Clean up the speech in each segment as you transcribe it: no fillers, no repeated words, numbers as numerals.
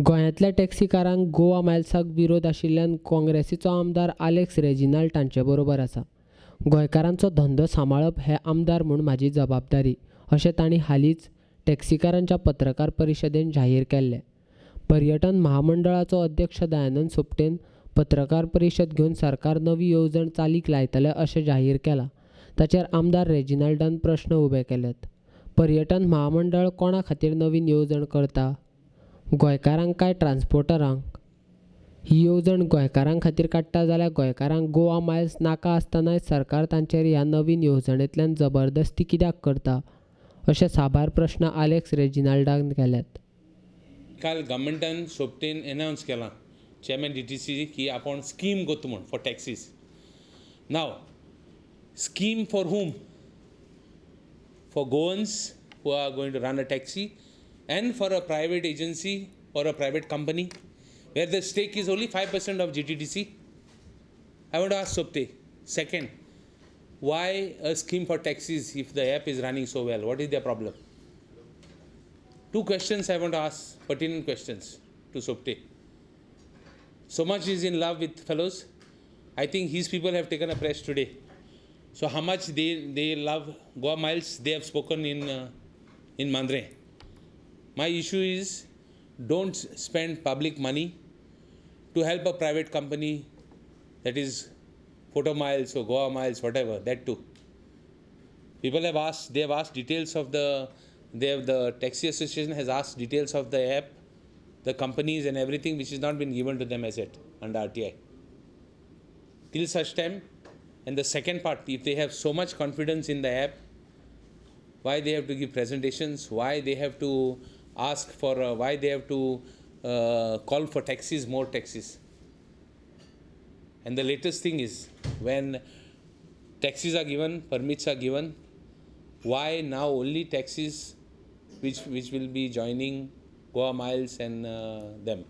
गोंयांतल्या टॅक्सीकारांक गोवा मायल्साक विरोध आशिल्ल्यान काँग्रेसीचो आमदार आलेक्स रेजिनाल्ड तांचे बरोबर आसा. गोंयकारांचो धंदो सांबाळप हे आमदार म्हूण म्हाजी जबाबदारी अशें तांणी हालींच टॅक्सीकारांच्या पत्रकार परिशदेन जाहीर केल्लें. पर्यटन महामंडळाचो अध्यक्ष दयानंद सोपटेन पत्रकार परिशद घेवन सरकार नवी येवजण चालीक लायतले अशें जाहीर केलां. ताचेर आमदार रेजिनाल्डान प्रश्न उबे केल्यात. पर्यटन महामंडळ कोणा खातीर नवीन येवजण करता? गोंयकारांक काय ट्रान्सपोर्टरांक? ही येवजण गोंयकारां खातीर काडटा जाल्यार गोंयकारांक गोवा मायल्स नाका आसतनाय सरकार तांचेर ह्या नवीन येवजणेंतल्यान जबरदस्ती कित्याक करता अशे साबार प्रश्न आलेक्स रेजिनाल्डान केल्यात. काल गव्हर्मेंटान सोपटेन एनावन्स केलां चेअरमॅन DTC की आपूण स्कीम करता म्हूण for taxis. Now scheme for whom? For Goans who are going to run a taxi and for a private agency or a private company where the stake is only 5% of GTDC. I want to ask Sopte, second, why a scheme for taxis if the app is running so well? What is their problem? Two questions I want to ask, pertinent questions to Sopte. So much is in love with fellows. I think his people have taken a press today. So how much they love Goa Miles, they have spoken in Mandre. My issue is, don't spend public money to help a private company, that is Photo Miles or Goa Miles, whatever, that too. People have asked, they have asked details of the, they have, the taxi association has asked details of the app, the companies and everything, which has not been given to them as yet under RTI. Till such time. And the second part, if they have so much confidence in the app, why they have to give presentations, why they have to ask for, why they have to call for taxis, more taxis. And the latest thing is, when taxis are given, permits are given, why now only taxis which will be joining Goa Miles and them?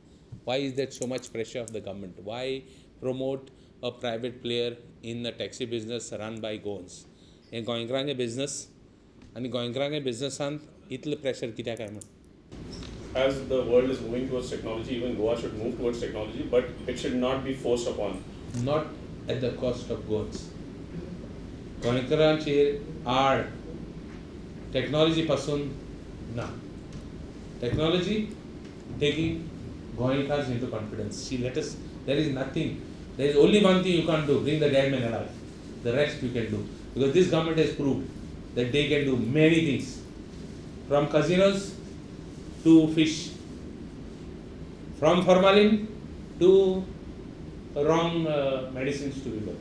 Why is that so much pressure of the government? Why promote a private player in the taxi business run by Goans? हे गोंयकारांचे business आनी गोंयकारांच्या बिझनसांत इतलें pressure कित्याक काय म्हूण? As the world is moving towards technology, even Goa should move towards technology, but it should not be forced upon. Not at the cost of Goans. गोंयकारांचेर आड technology पासून ना. Technology taking Goenkars into confidence. See, let us, there is nothing. There is only one thing you can't do, bring the dead man alive. The rest you can do. Because this government has proved that they can do many things. From casinos to fish, from formalin to wrong medicines to people.